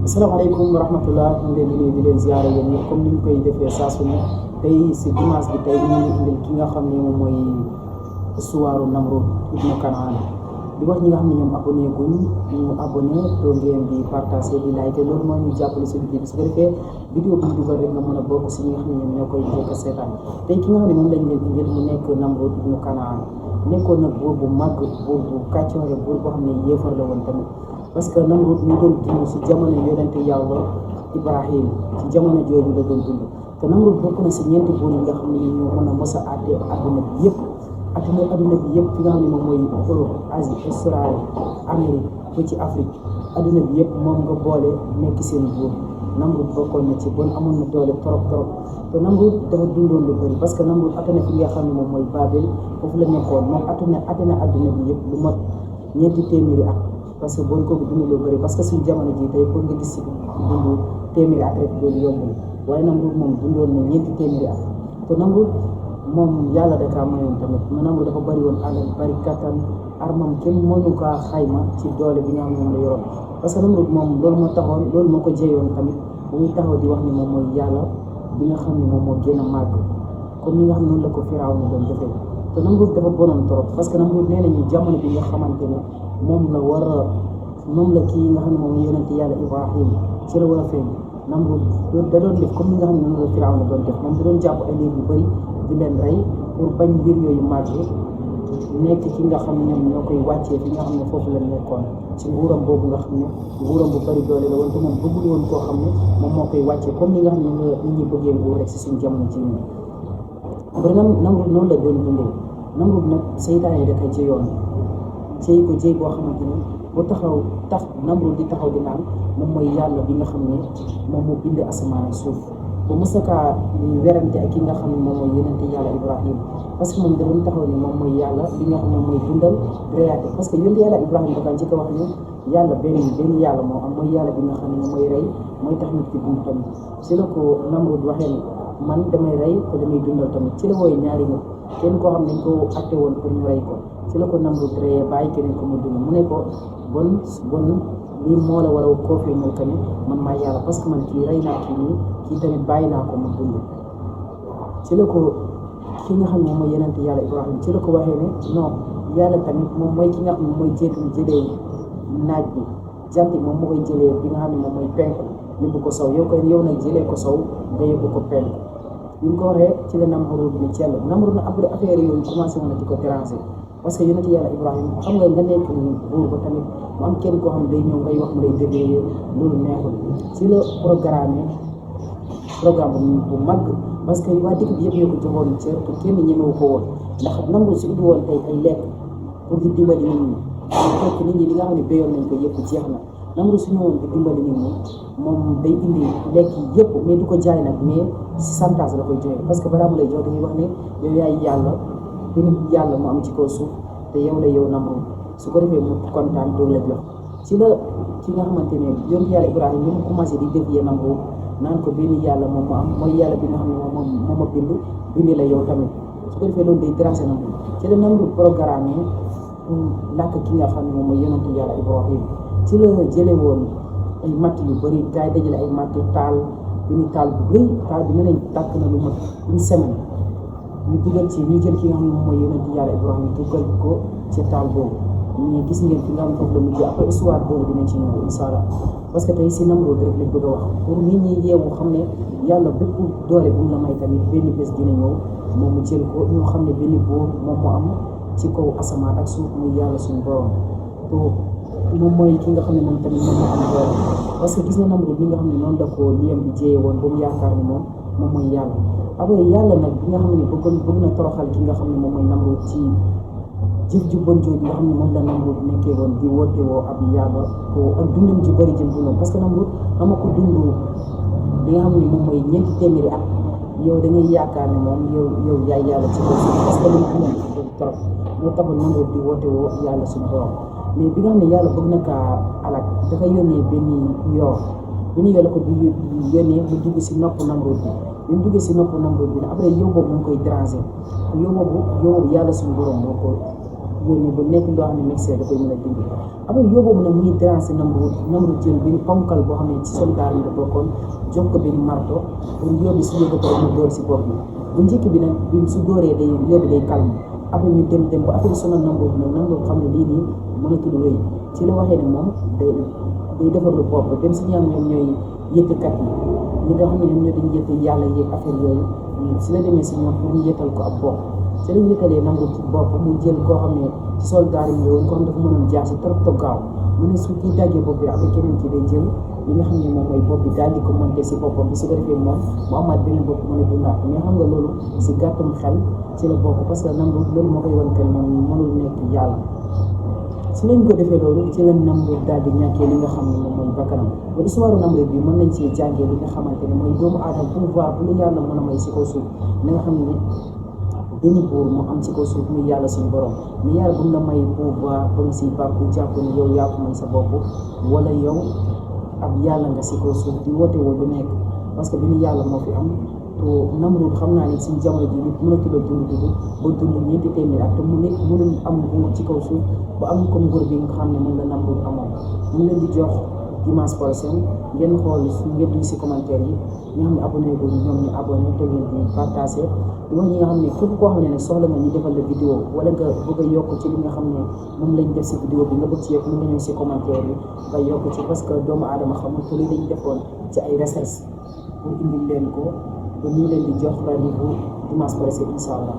asalaamaaleykum wa rahmatullah ñu ngi leen di nuyu di leen ziare yéen ñëpp comme ni ñu koy defee saa su ne tey si dimanche bi tey ñu ngi indil ki nga xam ne moom mooy histoire Namrud ibnu Kanaan di wax ñi nga xam ne ñoom abonné guñ ñu abonné to ngeen di partagé di like loolu mooy ñu jàppale si liggéey bi su ko defee vidéo bi ñu dugal rek nga mën a bokk si ñi nga xam ne ñoom ñoo koy njëkk a seetaan tey ki nga xam ne moom lañ leen indil mu nekk Namrud ibnu Kanaan nekkoon nag buur bu màgg buur bu kàccoore buur boo xam ne yéefar la woon tamit parce que Namrud ñu doon dund si jamono yonente yàlla Ibrahim ci jamono jooju la doon dund te Namrud bokk na si ñeenti buur yi nga xam ne ñoo mën a mos a àtte adduna bi yëpp adduna bi yëpp fi nga xam ne moom mooy Europe Asie Israël Amérique ba ci Afrique adduna bi yëpp moom nga boole nekk seen buur Namrud bokkoon na ci bon amoon na doole trop te Namrud dafa dundoon lu bëri parce que Namrud attana fi nga xam ne moom mooy Babel foofu la nekkoon moom attana adduna bi yëpp lu mat ñeenti téeméeri at parce que boo ko dund lu bëri parce que suñu jamono ji tey pour nga gis si dund téeméeri at rek loolu yombul waaye Namrud moom dundoon na ñeenti téeméeri at te Namrud moom yàlla da kaa mayoon tamit Namrud dafa bëri woon alal bëri kattan armam kenn mënu kaa xayma ci doole bi nga xam ne moom la yoroon parce que Namrud moom loolu moo taxoon loolu moo ko jeeyoon tamit bu muy taxaw di wax ni moom mooy yàlla bi nga xam ne moom moo gën a màgg comme ni nga xam ne noonu la ko Firawna doon defee te Namrud dafa bonoon trop parce que Namrud nee nañu jamono bi nga xamante ne moom la kii nga xam ne moom yonente yàlla Ibrahim ci la war a feeñ Namrud da doon def comme ni nga xam ne noonu la Firawna doon def moom da doon jàpp ay liir yu bëri di leen rey pour bañ mbir yooyu màgg nekk ki nga xam ne ñoom ñoo koy wàccee fi nga xam ne foofu la nekkoon ci nguuram boobu nga xam ne nguuram bu bëri doole la woon te moom bëggul woon koo xam ne moom moo koy wàccee comme ni nga xam ne nit ñi bëggee nguur rek si suñu jamono ji nii après Namrud noonu la doon dundee Namrud nag seytaane yi da koy jëyoon jëy ko jëy boo xamante ni bu tax Namrud di taxaw di naan moom mooy yàlla bi nga xam ne moom moo bind asamaan ak suuf bu mësakaa werante ak ki nga xam ne moom mooy yonente yàlla Ibrahim parce que moom da doon taxaw ni moom mooy yàlla bi nga xam ne mooy dundal reyaate parce que yonente yàlla Ibrahim dafa njëkk a wax ne yàlla benn yàlla moo am mooy yàlla bi nga xam ne moom mooy rey mooy tax nit ki dund tamit si la ko Namrud waxee man damay rey te damay dundal tamit ci la wooye ñaari nit kenn koo xam ne dañ ko atte woon pour ñu rey ko ci la ko Namrud reyee bàyyi keneen ko mu dund mu ne ko bon lii moo la war a confirmer que ni man maa yàlla parce que man kii rey naa kii nii kii tamit bàyyi naa ko mu dund ci la ko ki nga xam ne mooy yonente yàlla Ibrahim ci la ko waxee ne non yàlla tamit moom mooy ki nga xam ne mooy jëlee naaj bi jant moom moo koy jëlee bi nga xam ne moom mooy penku yóbbu ko sow yow nag jëlee ko sow nga yóbbu ko penku bi mu ko waxee ci la Namrud ni Thiel Namrud na après affaire yooyu commencé woon na di ko déranger parce que yonente yàlla Ibrahim xam nga nekk buur ba tamit mu am kenn koo xam ne day ñëw ngay wax mu lay déggee loolu neexul ci la programme bu mag parce que waa dëkk bi yëpp ñoo ko joxoon cër te kenn ñemewu ko woon ndax Namrud si indi woon tey ay lekk pour di dimbali nit ñi fekk nit ñi li nga xam ne béyoon nañ ko yëpp jeex na Namrud su ñëwoon di dimbali nit ñi moom day indi lekk yëpp mais du ko jaay nag mais si santage la koy joxe parce que balaa mu lay jox dañuy wax ne yow yaay yàlla benn yàlla mu am ci kaw suuf te yow la yow Namrud su ko defee mu kontaan doog la jox ci la ki nga xamante ne yonent yàlla Ibrahima li mu commencé di dévier Namrud naan ko benn yàlla moom mu am mooy yàlla bi nga xam ne moom ma bind la yow tamit su ko defee loolu day déranger Namrud ci la Namrud programme làkk ki nga xam ne moom mooy yonent yàlla Ibrahima ci la jële woon ay matt yu bëri gars yi dajale ay matt taal taal bu rëy taal bi ne nañ tàkk na lu mat une semaine ñu jël ki nga xam ne moom mooy yonent yàlla Ibrahima dugal ko ci taal boobu ñu gis ngeen fi nga xam ne foofu la mujjee après histoire boobu dinañ ci ñëw incha allah parce que tey si Namrud rek lañ bëgg a wax pour nit ñi yeewu xam ne yàlla bépp doole bu mu la may tamit benn bés dina ñëw moom mu jël ko ñoo xam ne benn buur moom moo am ci kaw asamaan ak suuf muy yàlla suñu borom to moom mooy ki nga xam ne moom tamit moom moo am doole parce que gis nga Namrud li nga xam ne noonu la ko liyam bi jéye woon ba mu yaakaar ni moom mooy yàlla après yàlla nag bi nga xam ne bëgg na toroxal ki nga xam ne moom mooy Namrud ci jëf ju bon jooju nga xam ne moom la Namrud nekkee woon di woote woo ab yàlla ko ak dundam ju bëri jëm dundam parce que Namrud ama ko dund li nga xam ne moom mooy ñeenti téeméeri at yow da ngay yaakaar ne moom yow yaay yàlla ci kaw suuf parce que li mu dundam trop moo taxoon Namrud di woote woo yàlla suñu borom mais bi nga xam ne yàlla bëgg na kaa alak dafa yónnee benn yoo la ko di yónnee mu dugg si nopp Namrud bi mu duggee si nopp Namrud bi après yow boobu mu ngi koy déranger yow boobu yàlla suñu borom yónni ba nekk loo xam ne médecin da koy mën a dindi après yóbboobu nag mu ngi déranger Namrud jël benn ponkal boo xam ne ci soldat yi la bokkoon jox ko benn marto pour yóbbi su yóbbu ko mu dóor si bopp bi bu njëkk bi nag bi su dóoree day yóbbi day calme après ñu dem ba affaire sonal Namrud nag Namrud xam ne lii nii mënatul wéy ci la waxee ne moom day defar lu bopp dem si ñaam ñoom ñooy yëttkat yi ñi nga xam ne ñoom ñoo dañ yëtte yàlla yéeg affaire yooyu si la demee si ñoom pour ñu yëttal ko ab bopp si lañ yëttalee Namrud ci bopp mu jël koo xam ne ci soldat yi la woon koo xam dafa mënoon jaasi trop to gaaw mu ne su kii daggee bopp bi avec keneen ki day jël li nga xam ne moom mooy bopp bi daal di ko monté si boppam bi su ko defee moom mu amaat beneen bopp mën a dundaat mais xam nga loolu si gàttum xel ci la bokk parce que Namrud loolu moo koy wan kenn moom mënul nekk yàlla su lañ ko defee loolu ci la Namrud daal di ñàkkee li nga xam ne moom mooy bakkanam ba histoire Namrud bi mën nañ see jàngee li nga xamante ne mooy doomu aadama pouvoir bu la yàlla mën a may si kaw suuf li nga xam ne benn buur mu am ci kaw suuf muy yàlla suñu borom mais yàlla bu la may pouvoir ba nga siy bàkku jàpp ne yow yaa ko may sa bopp wala yow ab yàlla nga si kaw suuf di woote woo lu nekk parce que bi ñu yàlla moo fi am to Namrud xam naa ne si jamono ji nit mënatul a dund ba dund ñeenti téeméer at te mu nekk mënul am nguur ci kaw suuf ba am comme nguur bi nga xam ne moom la Namrud amoon mu leen di jox dimanche prochain ngeen xool ngeen di si commentaire yi ñi nga xam ne abonné bu ñoom ñu abonné te ngeen di partagé di wax ñi nga xam ne képp koo xam ne nag soxla nga ñu defal la vidéo wala nga bëgg a yokk ci li nga xam ne moom lañ def si vidéo bi nga bëgg ci yokk mën nga ñëw si commentaire bi nga yokk ci parce que doomu aadama xamul te lii lañ defoon ci ay recherche pour indil leen ko ba ñu leen di jox rendez-vous dimanche prochain incha allah